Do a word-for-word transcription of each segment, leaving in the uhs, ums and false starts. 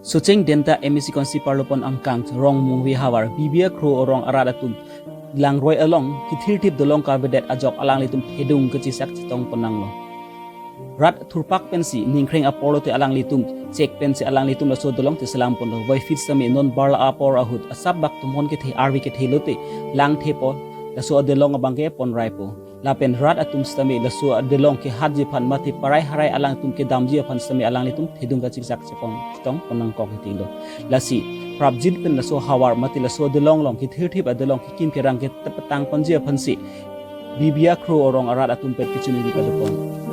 Socheng Demtta M A C constituency parlopon angkang Rongmongve havar Bibia Kro arong arat atum langroi along kethirthip dolong kavedet ajok alanglitum thedung kachiksak chetong ponnanglo. Rat thurpak pensi ningkreng apor lote alanglitum chek pensi alanglitum laso dolong cheselam ponlo. Voiphit sitame non barla apor ahut asap bak tumhon kethe arve kethe lote langthepo, laso adolong abangke ponraipo. Lapen rat atum sitame laso adolong kehatji aphan mate parai harai alangtum kedamji aphan sitame alanglitum thedung kachiksak chepon chetong ponnangkok hiti lo. Lasi prapjin pen laso havar mate laso adolong along kethirthip adolong kekim kerang ketepetang ponji aphansi Bibia Kro arong arat atum pen kachiningri padopon.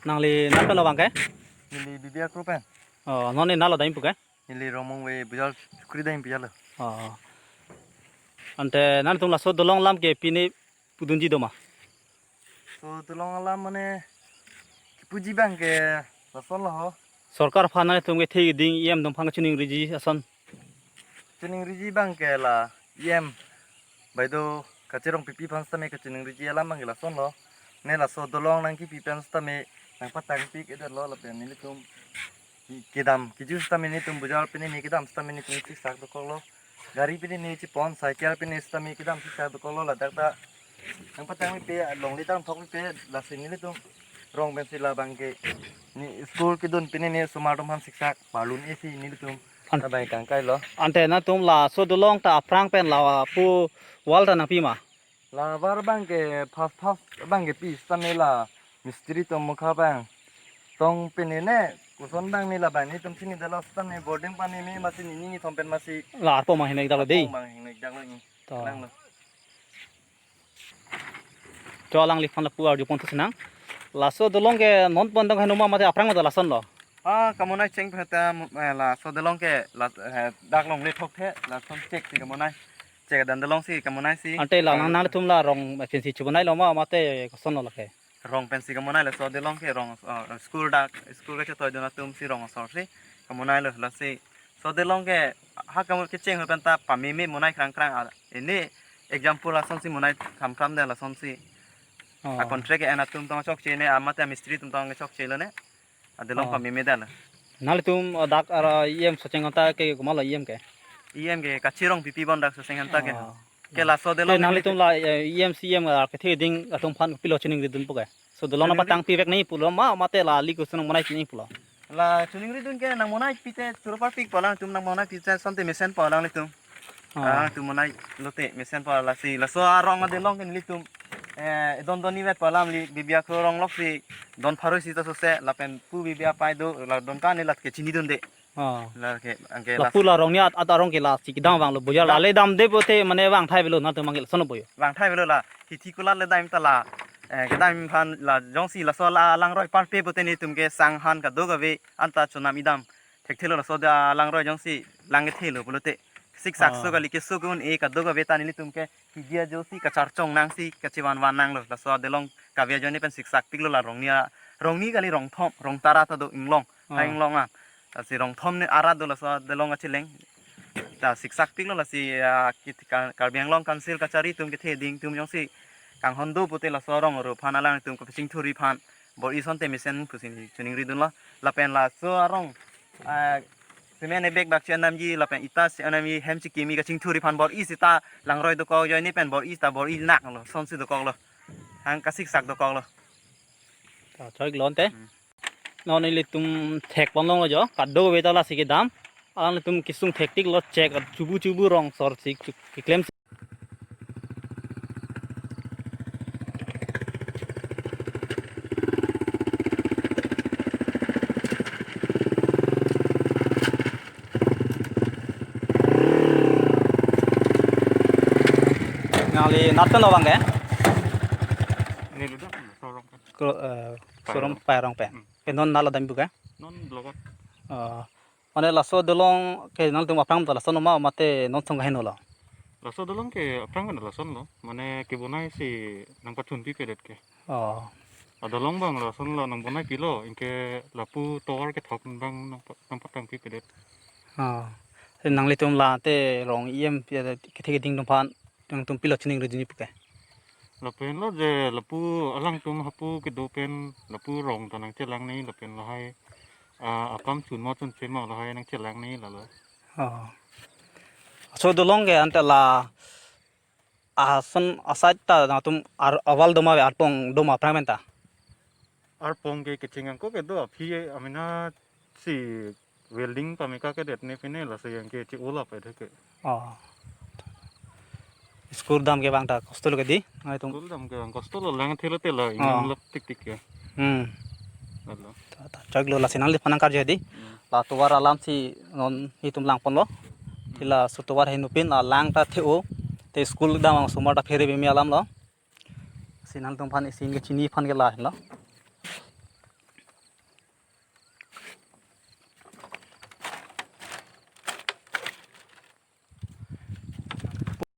Nangli nat pen lo abangke? Neli Bibia Kro pen. Oh, non ne nalo dam pu ke? Neli Rongmongve Bujar Chukri dam pu jalo. Oh. Ante nangtum laso dolong alam ke pine pudunji doma? So dolong alam mane kipuji abangke lasonlo ho. Sorkar aphan nangtum kethe ding E M atum aphan kachiningriji ason? Chiningriji abangke la E M baido kachirong pipi aphan sitame kachiningriji alam abangke lasonlo. Ne laso dolong nangkipi pen sitame nangpatangpik-edetlo lapen nelitum kedam kiju sitame nelitum bujar pine ne kedam sitame nelitum siksak dokoklo. Gari pine ne chepon, cycle pine sitame kedam siksak dokoklo, ladak ta nangpatangpipe, longle tangthokpipe, lasi nelitum rong pensi labangke ne school kedun pine ne osomar atum aphan siksak parlun-e si nelitum. An- labang kangkailo. Ante nangtum laso dolong ta aphrang pen lapu wall ta nangpi ma? La wall abangke first first abangke pi sitame la mistri atum mukha abang tong pine ne koson abang ne labang netum chinidetlo sitame boarding pani me masi nini nithom pen masi. La arpo ma hinoi daklo dei. Arpo ma hinoi daklo ni. To. Langlo. To alangliphan lapu arjupon thusnang. Laso dolong ke non pon dong henoma mate aphrang mate lasonlo? Ah, kamonai cheng pheta, eh, laso dolong ke la, eh, dak longle thokthe, lason chek si kamonai. Chek dan dolong si kamonai si. Ante la nang, nangtum la rong pensi chubonailo ma mate kosonlo lake? Rong pensi kamonai laso dolong ke rong, eh, school dak, school kachetoidun atum si rong asor si kamonailo lasi. So dolong ke ha kamu kecheng ho penta pameme monai krang krang a, ini example lasonsi monai kham kham de lasonsi. Oh. A contract ke en atum tong chokche ne, amate mistri atum tong chokche lo ne. Adolong, oh, pameme dala. Nanglitum, uh, dak ara E M Socheng Hanta ke komatlo E M ke? E M ke kachirong pipi bon dak Socheng Hanta ke. Oh. Ke laso dolong ke nanglitum la, eh, E M C E M, uh, kethe ding atum aphan pilo chiningridun pu ke? So dolong nangpatangpivek nangji pulo ma, mate la liko sonong monai chiningri pulo? La chiningridun ke nang monai pite choro parpikpo alangtum, nang monai pite sonte mesenpo alanglitum. Oh. Alangtum monai lote mesenpo lasi. Laso arong adolong ke nelitum, eh, don don ni vetpo alam li Bibia Kro arong loksi don pharo isi ta sose lapen pu Bibia pai do la don ka ne lat ke chinidunde. Oh. La ke, anke la la pu la arong ni at, at arong ke lasi kedam vanglo boya. Dam. La le damde pote mane vangthai avelo nangtum mangil sono boyo. Vangthai avelo la. Hithi kulat le dam ta la. Eh, kedam aphan la jongsi laso la langroi parpe pote netum ke sang han kadokave anta chonam idam thekthelo laso da langroi jongsi lang kethelo pulote. Siksak, ah, so kali keso ke un-e kadokave ta nelitum ke kedia ajoksi kacharchong nangsi kachevan van nanglo. Laso adolong kave ajoine pen siksak piklo la rong ni a, rong ni kali rong thom, rong tara ta do inglong. Ah. Ha inglong a. Lasi rong thom ne ara do laso adolong kacheleng. Ta siksak piklo lasi, ah, kit-, Ka-, Karbi Anglong Council kachari atum kethe ding atum jongsi kanghon do pote laso arong aru aphan alangtum kapachingthurji aphan bor-i sonte mesen pusi chiningridunlo. Lapen laso arong, ah, cement ebag bak chenamji lapen ita chenamji hem chikimi kachingthurji aphan bor-i sita langroi dokok ajoine pen bor-i ta bor-i naklo, sonsi dokoklo. Hang kasiksak dokoklo. Ta choi lo ante. Hmm. Non ilitum thek ponlonglo jo, kadokave ta lasi kedam. Alanglitum kesung thektiklo chek chubu chubu rong sor si chu-, keklem si. Nangli nat pen lo abangke? Neli dak, sorong pen. Kro-, eh, sorong pai arong pen. Hmm. Ke non nalo dam pu ke? Non block. Oh. Mane laso dolong ke nangtum aphrang ta lasonlo ma mate non song kahenolo? Laso dolong ke aphrang ta lasonlo. Mane kebonai si nangpachun pipedet ke. Oh. Adolong abang lason la nang bonai pilo, anke lapu tovar kethok abang nang pa-, nang patang pipedet. Oh. Te nanglitum la te rong E M pi ada kethe keding atum aphan nangtum pilo chining rujuni puke. Lapen lo je lapu alangtum hapu kedo pen lapu rong ta nangchelang ni lapen lahai, ah, akam chunmo chunchemo lahai nangchelang ni lalo. Oh. So dolong ke ante la ason asai ta nangtum ar awal doma ve arpong doma aphrang pen ta. Arpong ke kecheng angko kedo aphi amena si welding pameka kedet ne pine laso yang ke chi ulap ede ke. Oh. School dam ke bang ta kosto lo ke di. Ngai tung. School dam ke bang kosto lo lang thelo tela Oh. ingam lap tik tik ke. Hmm. Lalo. Ta, ta, chak lo lasi nangliphan nangkarju di. Hmm. La tovar alam si non itum langponlo. Ti laso tovar henupin la lang ta the-o. Te school dam ang sumar ta phere bimi alam lo. Si nangtumphan isin ke chini aphan ke la lo.